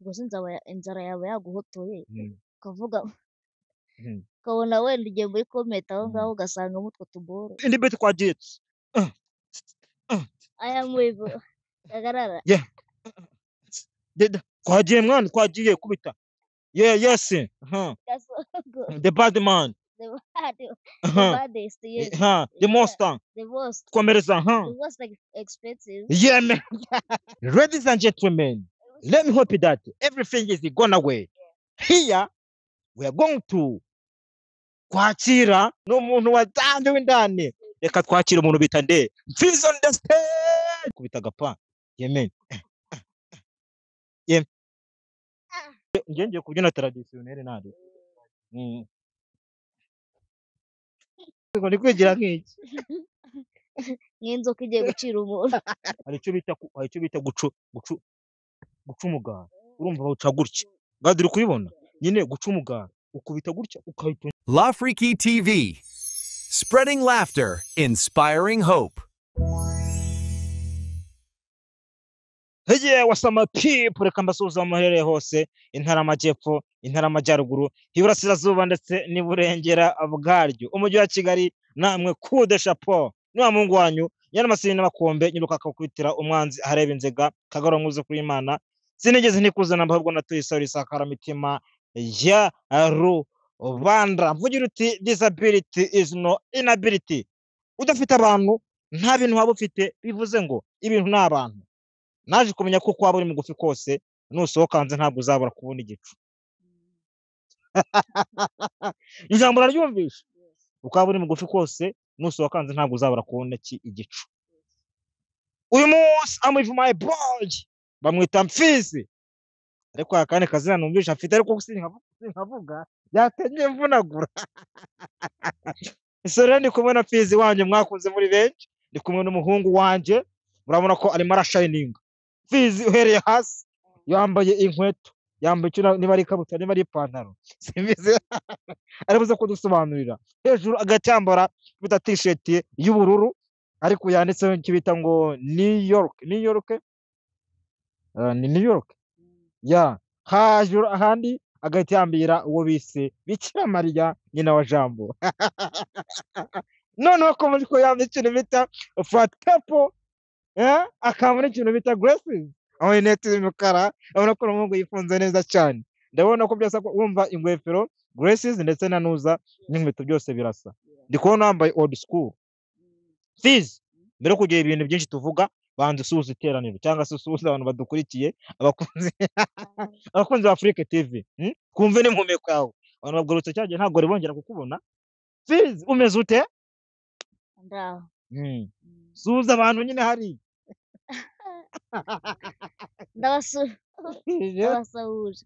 Ubwo se inzara yaba yaguhotoye, ukavuga, ukabona wenda ugiye muri comment aho ngaho ugasangamo utwo tuboro. Indi beat, twagiye. I am with Kagarara. Yeah. Twagiye mwana, twagiye kubita. Yeah, yes. Gasongo. The bad man. The bad, the baddest, yes. The monster. The most. Komereza. The most expensive. Yeah, man. Ladies and gentlemen, let me hope that everything is gone away. Here, we are going to kwakira n'umuntu watanze w'indani. Reka twakire umuntu bita nde? Mfizi on the stage. Kubita agapa. Yeah, man. Yeah. Ngiye ngiye kubyina traditionnel nari. Ngo ndi kwigira nk'iki? Nk'inzoka igiye gucira umuntu. Hari icyo bita guca umugara. Urumva bawuca gutya. Gadi, uri kubibona? Nyine guca umugara. Ukubita gutya ukahita La Freaky TV, spreading laughter, inspiring hope. Hey, what's up my people? Reka mbasuhuze aho muherereye hose, intara y'amajyepfo, intara y'amajyaruguru, iburasirazuba ndetse n'iburengera bwaryo, umujyi wa Kigali, namwe kude chapeau. Ni wa muhungu wanyu Nyiramasiri n'Abakombe, nyiruka akakubitira umwanzi ahareba inzega, Kagaro mwiza kuri Imana. Sinigeze ntikuzana, ahubwo natuye isaro isakara mitima ya rubanda. Mvugira uti disability is no inability. Udafite abantu nta bintu waba ufite, bivuze ngo ibintu ni abantu. Naje kumenya ko kwaba uri mugufi kose, nusohoka hanze ntabwo uzabura kubona igicu. Ijambo uraryumvisha? Ukaba uri mugufi kose, nusohoka hanze ntabwo uzabura kubona igicu. Uyu munsi I'm with my boy, bamwita Mfizi. Ariko akandi kazina numvisha afite, ariko sinkavuga, yatenye mvunagura. So rero ndi kumwe na Mfizi wanjye mwakunze muri benshi, ndi kumwe n'umuhungu wanjye, murabona ko arimo arashininga. Mfizi uhereye hasi yambaye inkweto, yambaye icyo niba ari ikabutura niba ari ipantaro, simbizi, aribuze kudusobanurira. Hejuru agacyambara bita t-shirt y'ubururu ariko yanditseho icyo bita ngo New York, New York, ni New York ya hajuru, ahandi agahita yambira uwo bise Bikira Mariya nyina wa Jambo. Noneho ko muri ko yambaye ikintu bita flat cap, akaba n'ikintu bita glasses, amarinete y'umukara. Urabona ko umuhungu yifunze neza cyane. Ndabona ko byose wumva ingofero, glasses ndetse na nuza n'inkweto byose birasa. Ndi kubona wambaye old school. Mfizi, mbere yo kugira ibintu byinshi tuvuga, banza usuhuze iteraniro cyangwa se usuhuze abantu badukurikiye, abakunzi ba Afrique TV. Twumve n'impumeko yawe. Abantu bagororotse cyagiye ntabwo bari bongera kukubona. Mfizi, umeze ute? Ndaho. Suhuza abantu nyine hari. Ndabasuhuje.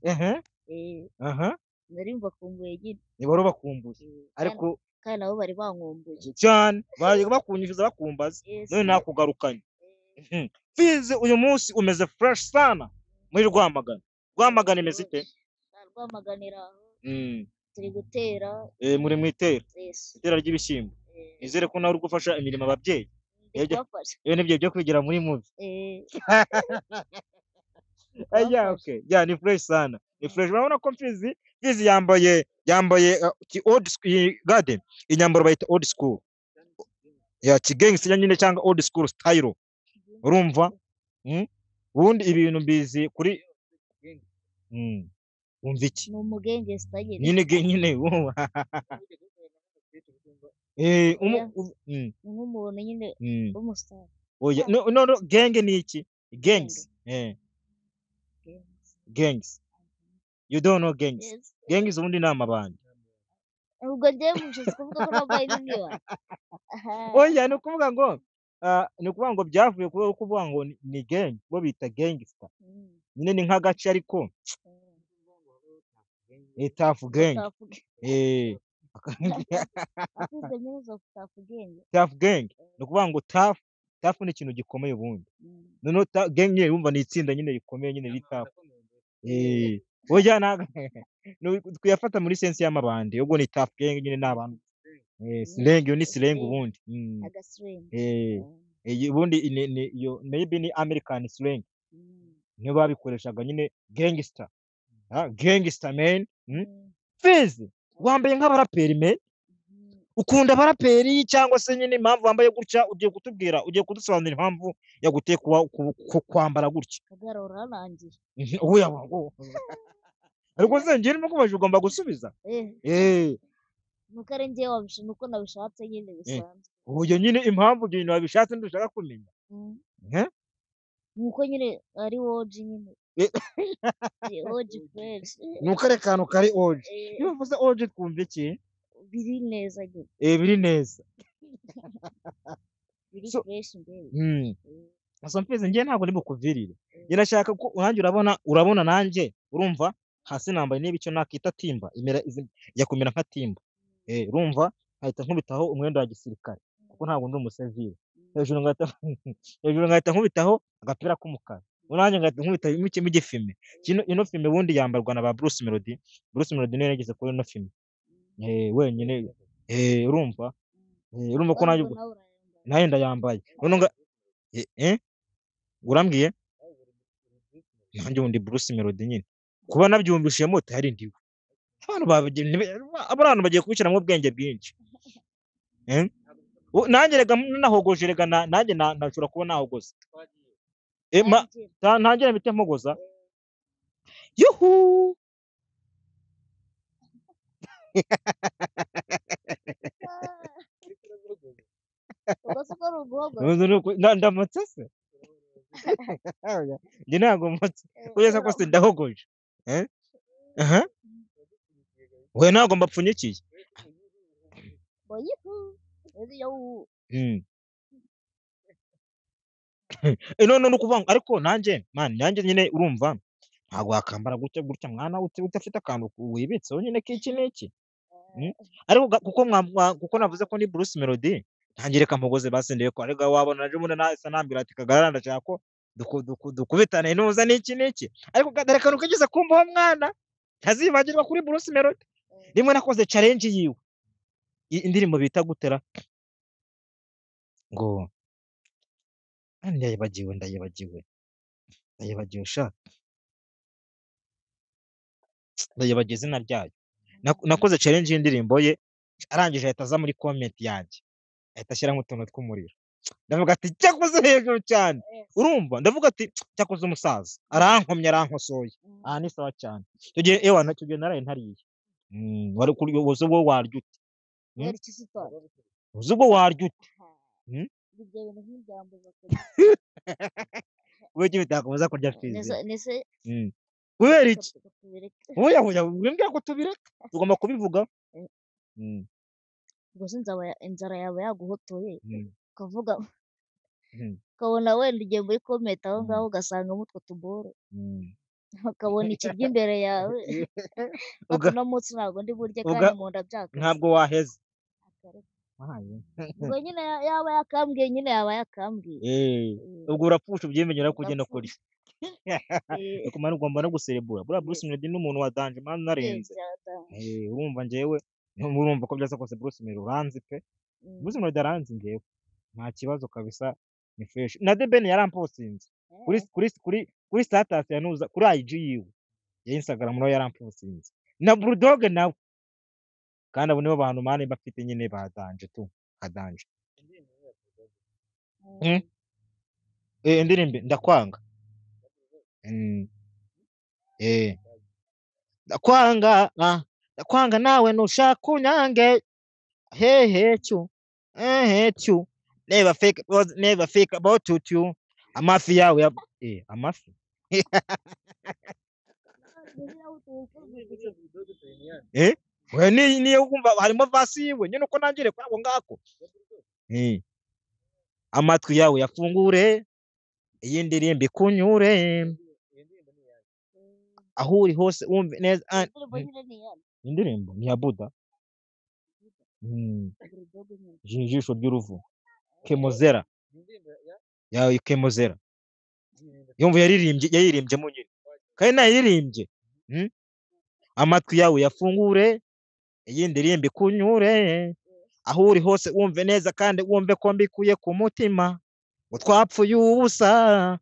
Nari mbakumbuye nyine. Ni wari ubakumbuye. Ariko kandi nabo bari bankumbuye. Cyane, bari bakunyuza bakumbaza. None nakugarukanye. Mfizi, uyu munsi umeze fresh sana muri Rwamagana. Rwamagana imeze ite? Rwamagana iri aho. Turi gutera. Muri mu itera. Yes. Itera ry'ibishyimbo. Nizere ko nawe uri gufasha imirimo ababyeyi. Ndi kubafasha. Iyo nibyo byo kwigira muri movie. Yeah, okay. Yeah, ni fresh sana. Ni fresh. Urabona ko Mfizi yambaye ki old school garden. Inyambaro bayita old school. Ya kigangster nyine cyangwa old school style. Urumva? Ubundi ibintu mbizi kuri Umva iki? Ni umugangster nyine. Nyine nyine, urumva? Oya. Ni nk'umuntu nyine w'umustar. Oya, no, no, no, gang ni iki? Gangs. Gangs. Gangs. You don't know gangs. Yes. Gangs ubundi ni amabandi. Ubwo njyewe mushatse kuvuga ko nambaye nk'imibare. Aha. Oya, ni ukuvuga ngo, ni ukuvuga ngo byavuye kuri kuvuga ngo ni gang, bo bita gangster. Nyine ni nk'agace ariko. Tough gang. Tough gang. What is the meaning of tough gang? Tough gang. Ni ukuvuga ngo tough, tough ni ikintu gikomeye ubundi. Noneho gang nyine wumva ni itsinda nyine rikomeye nyine bita. Oya, ntabwo twiyafata muri sense y'amabandi, ubwo ni tough gang nyine ni abantu. Slang, iyo ni slang ubundi. Aga slang. Ubundi ni iyo maybe ni American slang. Niyo babikoreshaga nyine gangster. Ah, gangster man. Fizi wambaye nk'abaraperi man. Ukunda abaraperi cyangwa se nyine impamvu wambaye gutya ugiye kutubwira, ugiye kudusobanurira impamvu yaguteye kuba kwambara gutya. Kagara urarangiye. Oya, ariko se njye ndimo kubaza ugomba gusubiza. Nuko ari njye wabisha, nuko nabishatse nyine bisanzwe. Oya nyine impamvu ibyo bintu wabishatse ndushaka kumenya. Nuko nyine ari OG nyine. OG fresh. Nuko ari akantu kari OG. Iyo uvuze OG twumva iki? Biri neza nyine. Biri neza. Biri fresh mbere. Asa mfizi njye ntabwo ndi bukuvirire. Njye ndashaka ko nanjye urabona nanjye urumva hasi nambaye niba icyo nakita timba imera ijya kumera nka timba. Urumva nkahita nkubitaho umwenda wa gisirikare kuko ntabwo ndi umusivile. Hejuru ngahita nkubitaho agapira k'umukara. Nanjye ngahita nkubitaho igifime. Ino fime ubundi yambarwa na ba Bruce Melody. Bruce Melody niwe yageze kuri ino fime. Wenyine. Urumva? Urumva ko nanjye nayo ndayambaye. None urambwiye? Nanjye ubundi Bruce Melody nyine. Kuba nabyumvishemo tayari ndiwe. Abantu bagiye kubishyiramo ubwenge bwinshi. Nanjye rega nahogoje rega nanjye nashobora kuba nahogoza. Ntangira mpite mpogoza. Yuhu! Ndamutse se? Njye ntabwo mutse. Kugeza ko se ndahogoje. We ntabwo mbapfunyikiye. None ni ukuvuga ariko nanjye man nanjye nyine urumva ntabwo wakambara gutya gutya mwana udafite akantu wibitseho nyine k'iki n'iki. Ariko kuko navuze ko ni Bruce Melody ntangire kampogoze basendeye ko ariko wabona naje umuntu nahise nambwira ati Kagara ndashaka ko dukubitane inuza n'iki n'iki. Ariko dore akantu kageze kumva mwana ntazibagirwa kuri Bruce Melody. Rimwe nakoze challenge yiwe indirimbo bita gutera ngo ndayibagiwe sha ndayibagiwe izina ryayo. Nakoze challenge y'indirimbo ye arangije ahita aza muri comment yanjye ahita ashyiramo utuntu tw'umuriro. Ndavuga ati cyakoze hejuru cyane. Urumva ndavuga ati cyakoze umusaza arankomye arankosoye. Aha ni sawa cyane. Tugiye ewa tugiye naraye ntariye. Wari kuri uzi ubwo warya ute? Uzi ubwo warya ute? Ibyo bintu ntibyambuza kurya. Kubera iki bitakubuza kurya fizi? Kubera iki? Oya wimbwira ko tubireka. Tugomba kubivuga. Ubwo se inzara yawe yaguhotoye ukavuga ukabona wenda ugiye muri comment aho ngaho ugasangamo utwo tuboro. Ukabona ikiryo imbere yawe. Uno munsi ntabwo ndi burye kandi mu nda byakaze. Ntabwo waheze. Ubwo nyine yaba yakambwiye nyine yaba yakambwiye. Ubwo urapfusha ubyimenyera ko ugenda kurya. Ariko man ugomba no guserebura. Buriya Bruce Melody ni umuntu wa danger man narenze. Urumva njyewe urumva ko byasa kose Bruce Melody uranzi pe. Bruce Melody aranzi njyewe. Nta kibazo kabisa ni fresh. Na The Ben yarampostinze. Kuri status ya nuza kuri IG yiwe ya Instagram nawe yarampostinze. Na Bulldog nawe. Kandi abo nibo bantu mani bafite nyine ba danger tu. Kadanje. Indirimbo ndakwanga. Ndakwanga ndakwanga nawe nushaka unyange hehe cyu ehe cyu never fake was never fake about you amafi yawe amafi. We niyo kumva harimo vasi yiwe nyine uko nangire kwabo ngako. Amatwi yawe yafungure iyi ndirimbo ikunyure aho uri hose wumve neza. Indirimbo ni ya Buda. Ijisho ry'uruvu Kemozera ya Kemozera yumva yaririmbye nyine kandi nayiririmbye. Amatwi yawe yafungure iyi ndirimbo ikunyure aho uri hose wumve neza kandi wumve ko mbikuye ku mutima ngo twapfuye ubusa.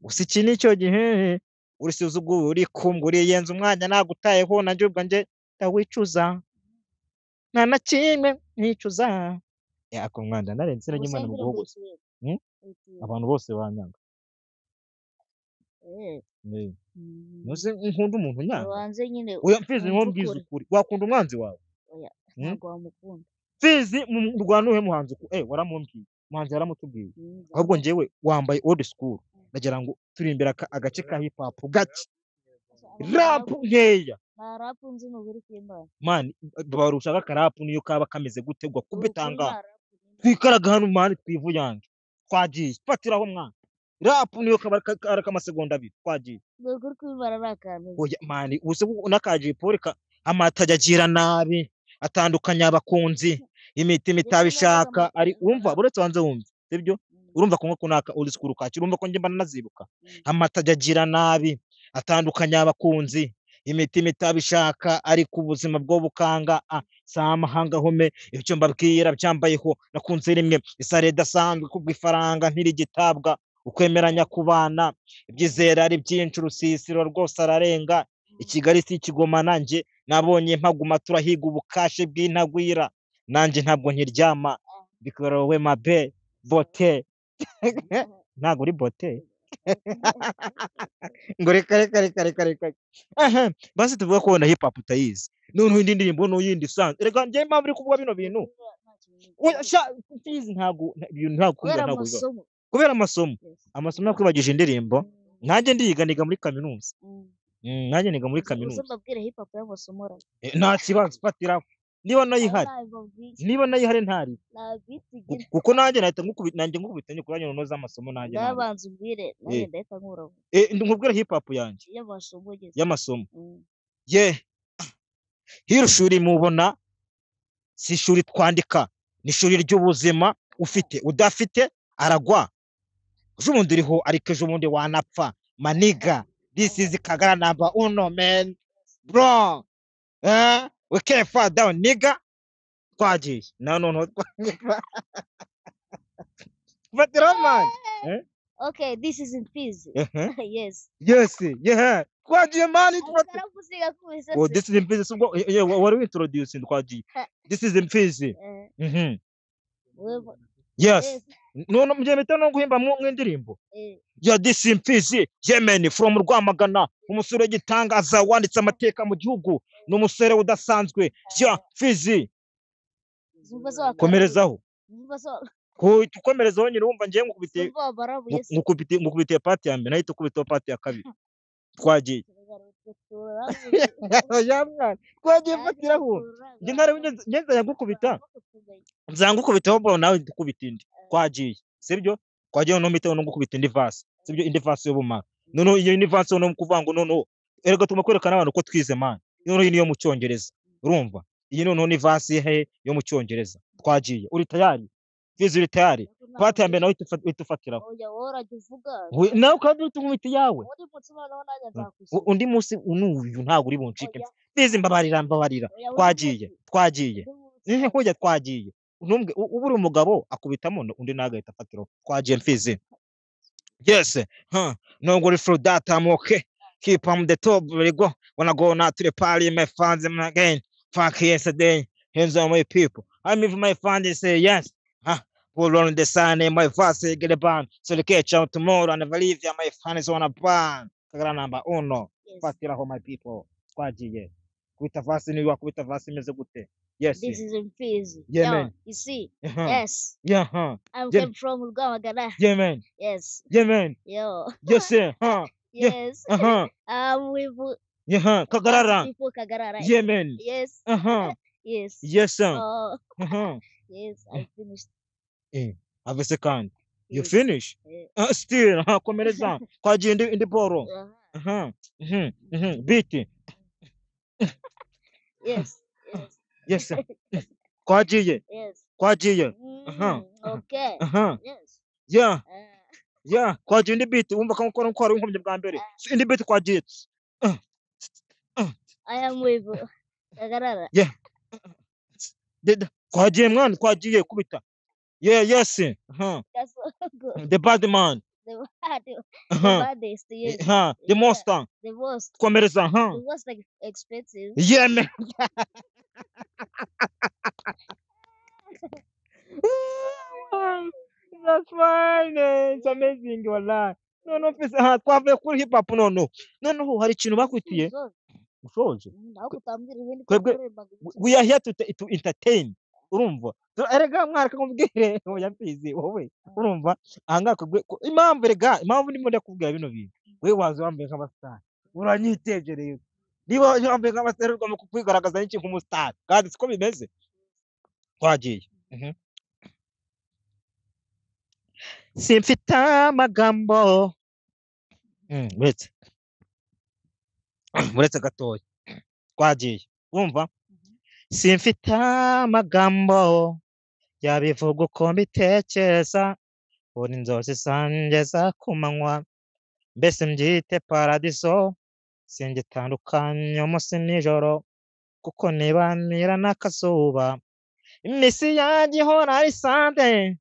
Gusa iki ni cyo gihe urisuzugura urikumbwa uriyenza umwanya nagutayeho nanjye ubwo njye ndawicuza nta na kimwe nkicuza. Ako mwana narenze izina Ubu se ry'Imana mu indirimbo guhogoza. uyituye? Hmm? Uyituye. Abantu bose banyanga. Eh. Eh. Mm. Ntuzi nkunda umuntu unyanga. Ubanze nyine Oya Mfizi, wumve nkubwize ukuri. ukuri, wakunda umwanzi wawe? Oya, Hmm? ntabwo wamukunda. Mfizi mu Rwanda uhe muhanzi waramubwiye, umuhanzi yaramutubwiye. Ahubwo njyewe wambaye old school, ndagira ngo turimbere agace ka hip hop gake, rap nkeya. Nta rap nzi ni ukuri kw'Imana. Man, barusha akarapu niyo kaba kameze gute Ni ukuri kubitanga. nta rap nzi. Twikaraga hano man, twivuyange. Twagiye, fatiraho mwana. Rap niyo kaba ari k'amasegonda 2, twagiye. Ni ukuri kw'Imana nta kantu nzi. Oya man, ubuse n'aka Jay Polly amata ajya agira nabi, atandukanya abakunzi, imitima Ndetse itabishaka, n'abaga ari wumva uretse wanze wumva, sibyo? Urumva kumwe kunaka old school kacyo, urumva ko njye mba nazibuka. Amata ajya agira nabi, atandukanya abakunzi, imitima itabishaka, ariko ubuzima bwo bukanga, si amahanga home, ibyo mbabwira byambayeho, nakunze rimwe, isare idasanzwe kubw'ifaranga ntirigitabwa, ukwemeranya kubana, ibyizera ari byinshi, urusisiro rwose ararenga, i Kigali si ikigoma nanjye, nabonye mpaguma turahiga ubukashe bw'intagwira, nanjye ntabwo nkiryama, bikorowe mabe, bote, ntabwo uri bote. Ngo reka reka reka reka reka. Aha, basi tuvuga ko wenda hip hop utayizi. Noneho indi ndirimbo n'uyindi isanzwe. Reka njye impamvu uri kuvuga bino bintu. Oya sha Mfizi ntabwo ibintu ntabwo Kubera ntabwo bibaho. amasomo. Kubera amasomo. Yes. Amasomo yakwibagije indirimbo. Nanjye ndiga niga muri kaminuza. Nanjye niga muri Uze kaminuza. mbabwire hip hop y'amasomo ra. Nta kibazo fatiraho. Niba nayihari. Niba nayihari ntari. Nta beat igira. Kuko nanjye nahita ngukubita, nanjye ngukubita nyine kuranya noneho z'amasomo nanjye nanjye. Ndabanza umbwire, nanjye ndahita nkura. Nkubwire hip hop yanjye. Y'amasomo ngeze. Y'amasomo. Ye. Hiro shuri mubona si ishuri twandika, ni ishuri ry'ubuzima, ufite udafite aragwa. Ejo bundi uriho ariko ejo bundi wanapfa. Maniga, this is Kagara number uno man. Bro. We can't fall down nigga. Twagiye. No no no. Fatira man. Okay, this is Mfizi. Yes. Yes, yeah. Twagiye man. Karavuze gakubise. Oh, this is Mfizi. So yeah, what are we introducing twagiye? This is Mfizi. Yes. No no mje mitano guhimba mu indirimbo. Yeah, this is Mfizi. Yemen from Rwamagana. Umusore gitangaza wanditse amateka mu gihugu. Ni umusore udasanzwe. Yeah, Mfizi. Komerezaho. Tukomerezaho nyine wumva ngiye ngukubite ngukubite part ya mbere nahita ukubita part ya kabiri. Twagiye. Ya mwana, twagiye fatiraho. Nge ntare ngenza yagukubita. Nzangukubitaho bro nawe ndukubita indi. Twagiye. Sibyo? Twagiye no mite no ngukubita indi verse. Sibyo indi verse y'ubumara. Noneho iyo indi verse no kuvuga ngo noneho erega tuma kwerekana abantu ko twize man. Noneho iyi niyo mu Cyongereza. Urumva? Iyi noneho ni verse he yo mu Cyongereza. Twagiye. Uri tayari? Mfizi uri tayari? Part ya mbere nawe itufatiraho. Oya worajya uvuga. Nawe kandi utumwita iyawe. Undi munsi noneho nanjye nzakwishyura. Undi munsi unuyu ntabwo uri buncike. Mfizi mbabarira mbabarira. Twagiye, twagiye. Nihe kujya twagiye. Ntumbwe uba uri umugabo akubitamo undi nagahita afatiraho. Twagiye Mfizi. Yes. Huh. No go through that I'm okay. Keep on the top we go. Wanna go now to the party my fans again. Fuck yesterday. Hands on my people. I'm with my fans they say yes. Huh. Pull on the sun in my verse, get a ban. So the catch out tomorrow and never leave my fans on a ban. Kagara number uno. Yes. Fatira my people. Twagiye. Kubita verse ni wakubita verse imeze gute? Yes. This is Mfizi. Yeah, man. You see? Yes. Yeah, I'm came from Rwamagana. Yeah, man. Yes. Yeah, man. Yo. Yes, sir. Huh. Yes. Uh-huh. I'm with Yeah, Kagarara. People Kagarara. Yeah, man. Yes. Uh-huh. Yes. Yes, sir. Oh. Uh-huh. Yes, I finished. Have a second. You Yes. finish? Yeah. Still, komereza. Twagiye indi boro. Uh-huh. Beat. Yes. Yes. Yes, sir. Twagiye. Yes. Twagiye. Uh-huh. Okay. Uh-huh. Yes. Yeah. Yeah, twagiye indi beat. Wumva ko nkora nkora inkomyi bwa mbere. Indi beat twagiye. I am with Kagarara. Yeah. Twagiye mwana, twagiye kubita. Yeah, yes. Uh-huh. That's so good. The bad man. The bad, the Huh. baddest, yes. Huh. The Yeah, most. the most, Komereza. Huh. the most expensive. Yeah, man. That's fine. It's amazing. Wallah. No, no, please. Twavuye kuri hip hop noneho. Noneho hari ikintu bakwitiye. Ushoje. Ushoje. Ahubwo utambwira ibindi ko Twebwe kuririmba ngo ibiki. we are here to entertain. Urumva? So, erega mwareka nkubwire, oya mfizi wowe. Urumva? Ahangaha twebwe impamvu, erega impamvu ndimo ndakubwira bino bintu. Wewe waza wambaye nk'abastar. Uranyiteje rero. Niba wambaye nk'abastar, ugomba kwigaragaza n'iki nk'umustar. Kandi siko bimeze. Twagiye. Simfite amagambo. Uretse. Uretse gatoya. Twagiye. Urumva? Simfite amagambo yabivuga uko mbitekereza, buri inzozi zanjye za kumanywa, mbese mbyite paradiso, singitandukanye umunsi nijoro, kuko nibanira n'akazuba, iminsi yanjye ihora ari Sunday,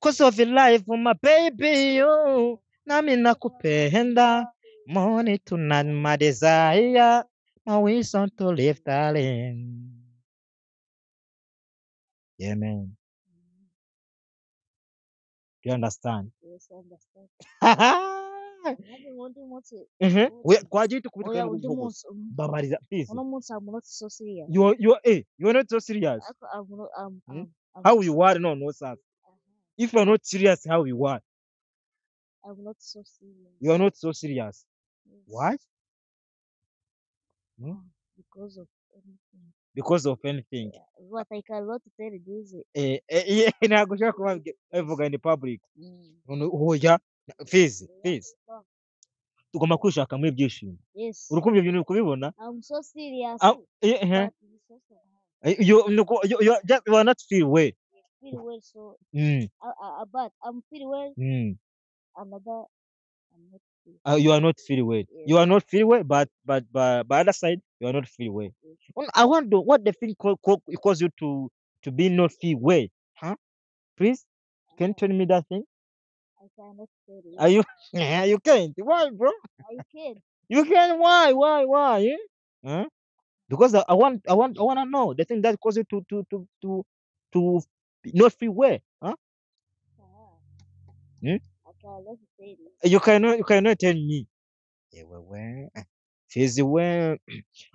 'cause of your life my baby, you nami nakupenda, morning to night my desire, my reason to live, darling. Yeah, man. Do you understand? Yes, I understand. Nanjye undi munsi. Twagiye tukubita Oya, kandi undi kuvuga. munsi. Mbabariza please. Uno munsi I'm not so serious. You are not so serious. Ariko I'm not, I'm How you are? No, sir. If you are not serious, how you are? I'm not so serious. You are not so serious. Yes. Why? Because of anything. Because of anything. Yeah. But I cannot tell this. Yeah, ntabwo ushobora kuba bivuga in public. None oya Fizi, Fizi. Tugomba kwishakamo ibyishimo. Yes. Uri kumva ibyo bintu, uri kubibona? I'm so serious. Ah, eh. But it's so hard. You are not feel well. Feel well, so but I'm feel well. Another, I'm not feel. You are not feel well. Yes. You are not feel well, but other side, you are not feel well. Yes. I wonder what the thing cause you to be not feel well, huh? Please, can you tell me that thing? I cannot tell you. Are you you can't? Why, bro? I can't. You can. Why? Why? Why? Eh? Huh? Because I want to know the thing that causes you to not feel well, huh? Ah, Hmm? I cannot tell you. You cannot tell me. Yewe, Fizi we.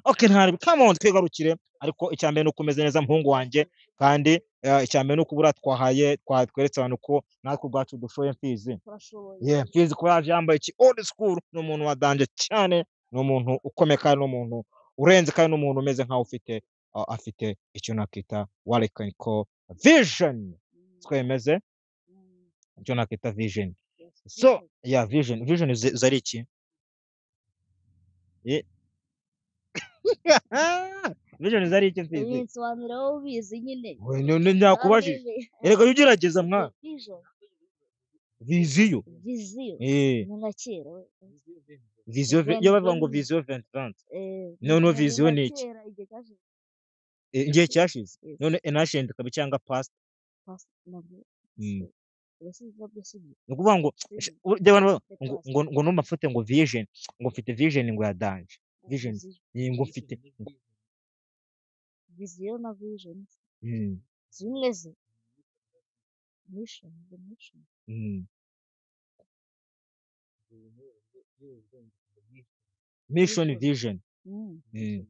Okay, ntari, come on, twigarukire. Ariko icya mbere ni uko umeze neza, muhungu wanjye, kandi icya mbere ni uko buriya twahaye twatweretse abantu ko natwe ubwacu dushoboye, Mfizi. Turashoboye. Yeah, Mfizi kuba yaje yambaye iki old school, ni umuntu wa danger cyane, ni umuntu ukomeye, kandi ni umuntu urenze, kandi ni umuntu umeze nkaho ufite afite icyo nakita, what I can call vision. Siko bimeze? Icyo nakita vision. Yes, So vision. yeah, vision is ari iki? Vision is ari iki, Mfizi? Ubinsobanurira wowe ubizi nyine. We, none nakubajije. Namenye. Erega jya ugerageza mwana. Vision. Viziyo. Viziyo. Eh. Ni nka kera we. Viziyo iyo bavuga ngo viziyo 2020. Noneho ni viziyo nka ni iki? kera, igihe cyashize. Igihe cyashize. Yes. None ancient ikaba cyangwa past? Past nabwo. Ubwo nabyo si byo. Ni ukuvuga ngo Si byo. Burya abantu bavuga The ngo past. ngo numva mfite ngo vision, ngo mfite vision ngo ya danger. Vision. Viziyo. Ngo mfite ngo Viziyo na vision. Zimwe ze. Mission, the mission. Mission. Vision. Vision.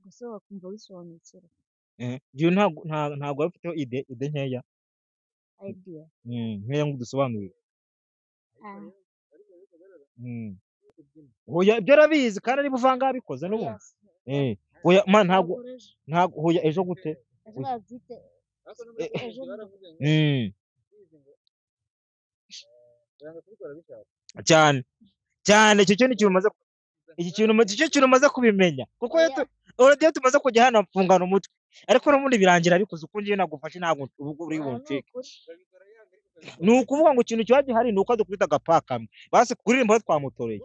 Gusa wakumva bisobanukira. Iyo ntabwo waba ufiteho idée nkeya. Idea. Nkeya ngo udusobanurire. Ah. Oya, ibyo arabizi kandi ari buvanga yabikoze n'ubundi. Yes. Oya man, ntabwo Ntabwo ejo. Ntabwo, oya, ejo gute? Ejo nabyite. Ejo Cyane cyane, icyo cyo ni ikintu umaze, iki kintu umaze kubimenya, kuko iyo already iyo tumaze kujya hano mfungana umutwe, ariko n'ubundi birangira bikoze uko ngiye nagufashe, ntabwo ubu uri Oya, ni buncike. ukuri. Ni ukuvuga ngo ikintu kiba gihari ni uko dukubita agapa kamwe basi kuririmba aho twamutoreye.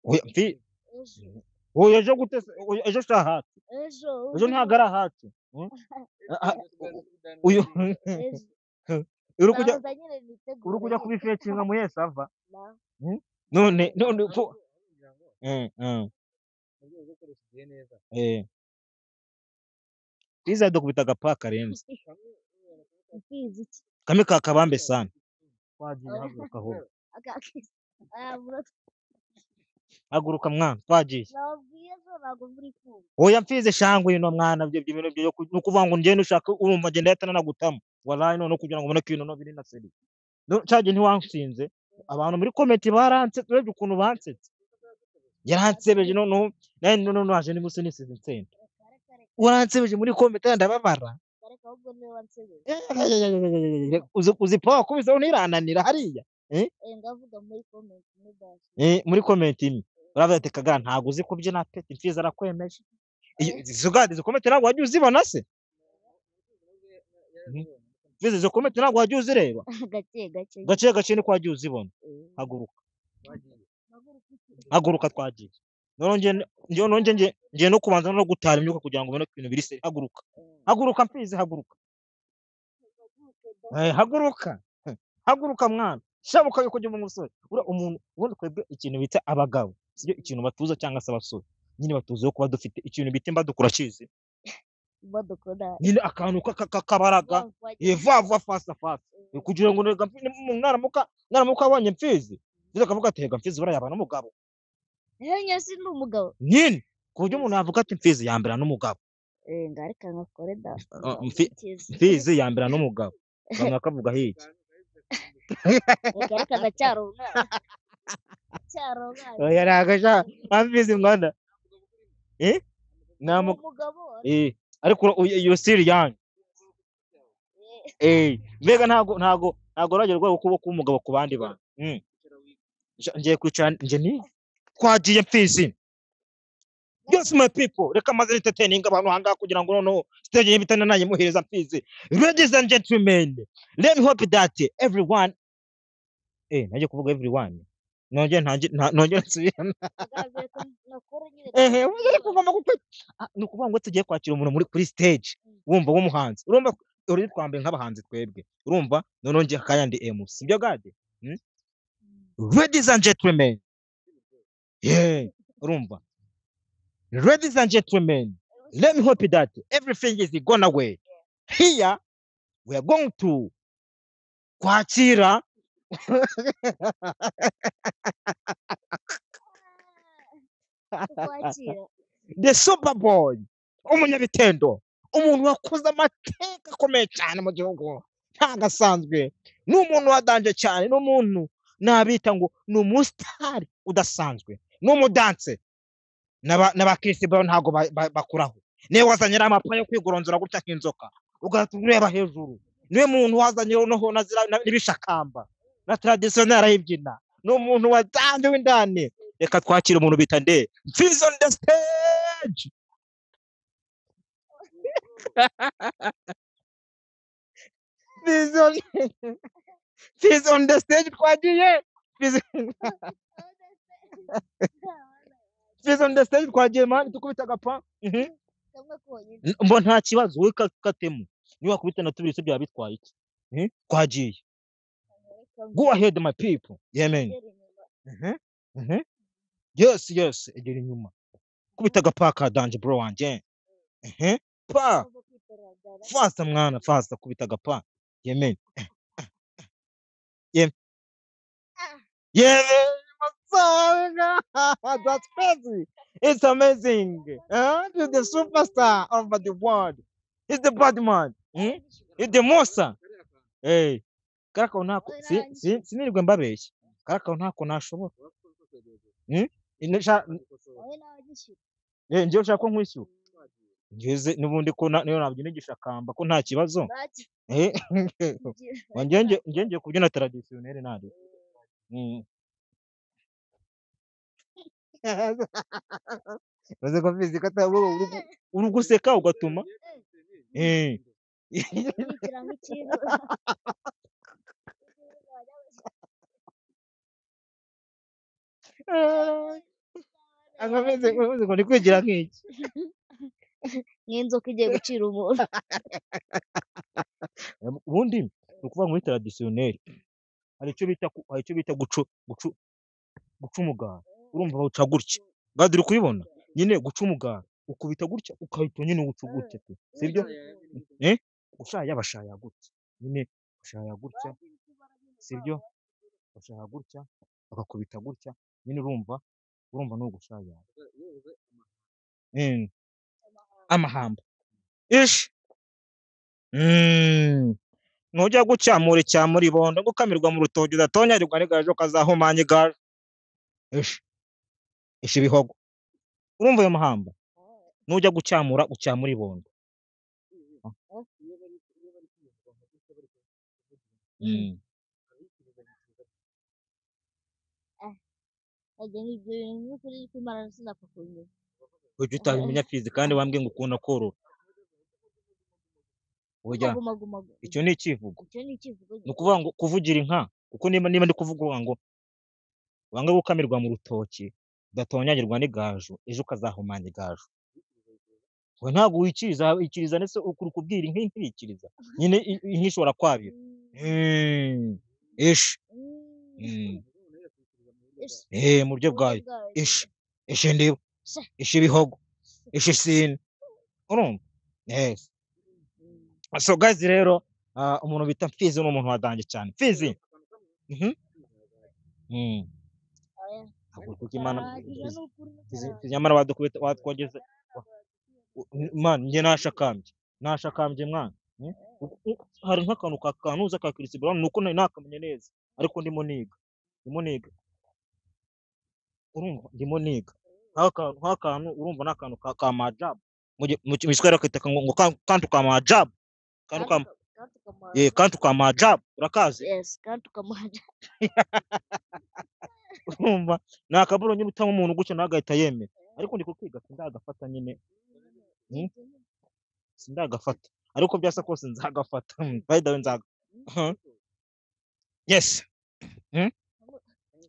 Oya, Ejo. Oya, ejo gute se? Oya, ejo si ahacu. Ejo. Ejo ntabwo ari ahacu. Mm? Ah, ah, uyu Ejo uri kujya nzabanza nyine uri nitegure kujya nyine. Kubifecinga mu yesava. Na- None ko eh Mfizi adukubita agapa karenze. Mfizi iki? Kamwe ka kabambe sana. Twagiye, haguruka ahubwo. Akakisi aya murota. Haguruka mwana, twagiye. Nababwiye so ntabwo muri kumva. Oya mfizi shangwe ino mwana, byo bintu byo ni ukuvuga ngo ngende ushaka urumva ngenda yatana nagutamo wallahi. None kugira ngo ubone ko ibintu no biri na seri no cyagiye ntiwansinze. Abantu muri comment baranse, urebye ukuntu bansetse, yaransebeje. Noneho nawe noneho naje nimuse nisize insenda. Reka, reka, reka. Waransebeje muri comment, ndababara. Reka, ahubwo niwe wansebeje. Uzi power kubizaho ntirananira hariya, eh? Eh, ngavuga muri comment muri basi. Eh, muri comment imwe uravuga ati: "Kaga ntabwo uzi kubyina pe, imfizi arakwemeje." Izo gadi, izo comment ntabwo wajya uzibona se? Mfizi, izo comment ntabwo wajya uzireba? Gake gake. Gake gake niko wajya uzibona. Eh. Haguruka. Haguruka iki? Haguruka, twagiye. Noneho ngiye no kubanza no gutara imyuka kugira ngo ubone ko ibintu biri seri. Haguruka. Eh, Haguruka mfizi, haguruka. Haguruke da. Eh, haguruka, haguruka mwana, shabuka yuko ujya umusore ura umuntu. Ubundi twebwe ikintu bita abagabo sibyo, ikintu batuza cyangwa se abasore nyine batuziho kuba dufite ikintu bita imbadukura kizi. Imodoka na Nyine akantu k'akabaraga. Vuba vuba. Vuba vuba, fast fast. Eh, kugira ngo rega naramuka abonye mfizi, mfizi akavuga ati: "Rega mfizi buriya yaba n'umugabo." Eh, nyasi ni umugabo. Nyine ku buryo umuntu yavuga ati: "Mfizi yambera n'umugabo." Eh, ngareka nkakore da. Ah, Mfizi. Mfizi yambera n'umugabo, abantu bakavuga hiki? Reka reka, ndacyari umwana, ndacyari umwana. Oya, ntabwo sha mfizi mwana, eh, nta Ni umugabo. Eh, ariko you still young. Eh, Eh, mbega ntago uragera urwego kuba umugabo ku bandi bantu. Ngiye kwicara nje ni twagiye mfizi. Yes my people, reka maze entertaining abantu ahangaha kugira ngo noneho stage y'ibitana nayimuhereza mfizi. Ladies and gentlemen, let me hope that everyone, eh, najye kuvuga everyone, nongere nongere nsubiremo. Agaragaye ko nakora nyine. Ehe, ubu ariko ugomba gukora. Ah, ni ukuvuga ngo tugiye kwakira umuntu muri kuri stage, wumva w'umuhanzi, urumva uri twambaye nk'abahanzi twebwe, urumva noneho ngiye akanya ndi MC, sibyo gade? Ladies and gentlemen, yeah, urumva, ladies and gentlemen, let me hope that everything is gone away. Here we are going to kwakira Kwakira the superboy, umunyabitendo, umuntu wakoze amateka akomeye cyane mu gihugu, ntabwo asanzwe, ni umuntu wadanje cyane, ni umuntu nabita ngo ni umusitari udasanzwe, ni umudanse n'aba Chris Brown ntabwo bakuraho. Niwe wazanye ariya mapa yo kwigoronzora gutya nk'inzoka ugahita ureba hejuru, niwe muntu wazanye noneho na n'ibishakamba na traditionnel arayibyina, ni umuntu wadanje w'indani. Reka twakire umuntu bita nde? Mfizi on the stage. Mfizi on the stage, twagiye. Mfizi, Mfizi on the stage, twagiye man, tukubita agapa. Kamwe konyine. Mbo nta kibazo, wowe katemo, niba wakubita na tubiri se byaba bitwaye iki? Twagiye. Kamwe. Go ahead my people, yeah man. Gera inyuma. Yes, egera inyuma, kubita agapa ka danje bro wanjye. Pa. Ugomba kwitorera byaba. Fast mwana, fast, kubita agapa, yeah man, yeah. Ah. Yeah man, what's up? That's crazy, it's amazing, huh? He's the superstar of the world, he's the bad man, He's the monster. Hey, karako ntako sinirirwe mbabeshya, karako ntako nashobora. Wowe nawe gishyura. Eh, njyewe ushaka ko nkwishyura ngeze n'ubundi ko niyo nabyina igishakamba ko nta kibazo. Ntacyo. Eh, Gira. njye ngiye kubyina traditionnel nari. Maze ko mbizi ko atari wowe uri guseka ugatuma eh Yigira nk'ikintu. Akameze ngo ni kwigira nk'iki. Nk'inzoka igiye gucira umuntu. Ubundi ni ukuvuga muri traditionnel hari icyo bita hari icyo bita guca umugara. Urumva bawuca gutya, gadi uri kubibona nyine, guca umugara ukubita gutya, ukahita nyine uwuca gutya tu, sibyo? Gushaya bashaya gutya nyine, bashaya gutya, sibyo? Bashaya gutya, bagakubita gutya nyine, urumva ni ugushaya. Amahamba ishi. Nujya gucyamura icyamura ibondo, gukamirwa mu rutoki udatonyarirwa n'igaju, kazahumanya igaju. Ishi ishi ibihogo. Urumva ayo mahamba, nujya gucyamura ucyamura ibondo. Ajya nk'ibyo bintu by'ukuri kw'Imana sinapfa kubimenya. Ujya utabimenya Fizi, kandi wambwiye ngo ukunda korora. Oya. Guma guma guma. Icyo ni icyivugo. Icyo ni icyivugo. Ni ukuvuga ngo kuvugira inka, kuko niba ndi kuvuga ngo wange gukamirwa mu rutoki udatonyagirwa n'igaju, ejo ukazahumanya igaju. We ntabwo wikiriza, wikiriza ndetse ukuri kubwira inka, inka irikiriza nyine, inka ishobora kwabira. Ishi. Ishi. Mu buryo Mu buryo bwayo. Bwayo. Ishi ishi ndiba. Sha. Ishi ibihogo, ishi isine, urumva? Yes. So guys rero, umuntu bita Mfizi ni umuntu wadange cyane. Mfizi. Oya. Haguruka Imana. Karahagije. Mfizi. Ni ukuri. Mfizi. Karahagije. Nyamara wadukubita, watwogeze. Man, njye nashakambye mwana. Hari nk'akantu ka kanuza ka Chris Brown, nuko nari nakamenye neza, ariko ndimo niga, urumva ndimo niga nk'akantu, urumva ni akantu ka majabu, mu Giswahili bakita ngo kantu ka majabu, kantu ka Kantu kama kantu ka majabu, urakazi? Yes, kantu kamaja. Urumva ni akaburo nyine utanga umuntu gutyo nawe agahita yemera, ariko ndi kukiga sindagafata nyine. Sindagafata, ariko byasa kose nzagafata. By the way, nzaga. Yes.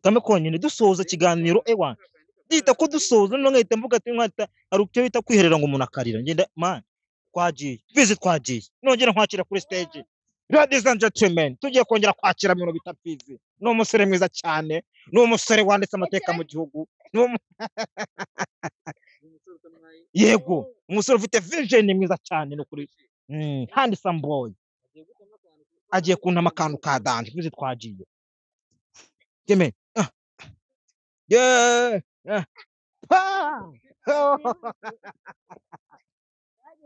Kamwe konyine dusoza ikiganiro, ewa ndita ko dusoza none nkahita mvuga ati nkahita hari icyo bita kwiherera ngo umuntu akarira. Ngenda man, twagiye Mfizi, twagiye nongera nkwakira kuri stage. Ladies and gentlemen, tugiye kongera kwakira mu bita Mfizi. Ni umusore mwiza cyane, ni umusore wanditse amateka mu gihugu, yego, umusore ufite vision mwiza cyane, ni ukuri. Handsome boy agiye kuntama akantu ka danger. Mfizi, twagiye. Geme ah. Yeah. Pa!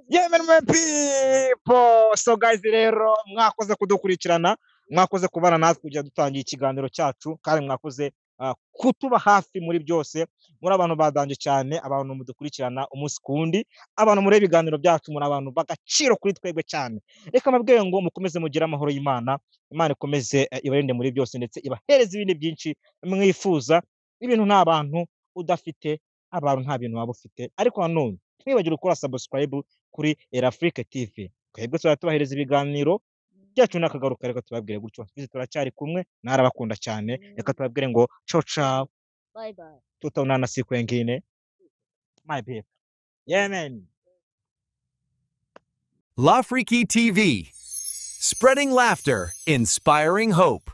Yeah, man, my people. So guys rero, mwakoze kudukurikirana, mwakoze kubana natwe kujya dutangiye ikiganiro cyacu, kandi mwakoze kutuba hafi muri byose. Muri abantu badanje cyane, abantu mudukurikirana umunsi ku wundi, abantu muri ibiganiro byacu, muri abantu b'agaciro kuri twebwe cyane. Reka mbabwire ngo mukomeze mugire amahoro y'Imana, Imana ikomeze ibarinde muri byose, ndetse ibahereze ibindi byinshi mwifuza. Ibintu nta bantu udafite, abantu nta bintu waba ufite. Ariko nanone ntibagire gukora subscribe kuri Erafrique TV. Twebwe tuzajya tubahereza ibiganiro byacu n'akagaruka. Reka tubabwire gutyo. Twese turacyari kumwe, narabakunda cyane. Reka tubabwire ngo ciao ciao. Bye bye. Tutaonana siku nyingine, my people. Yeah man. La Freaky TV, spreading laughter, inspiring hope.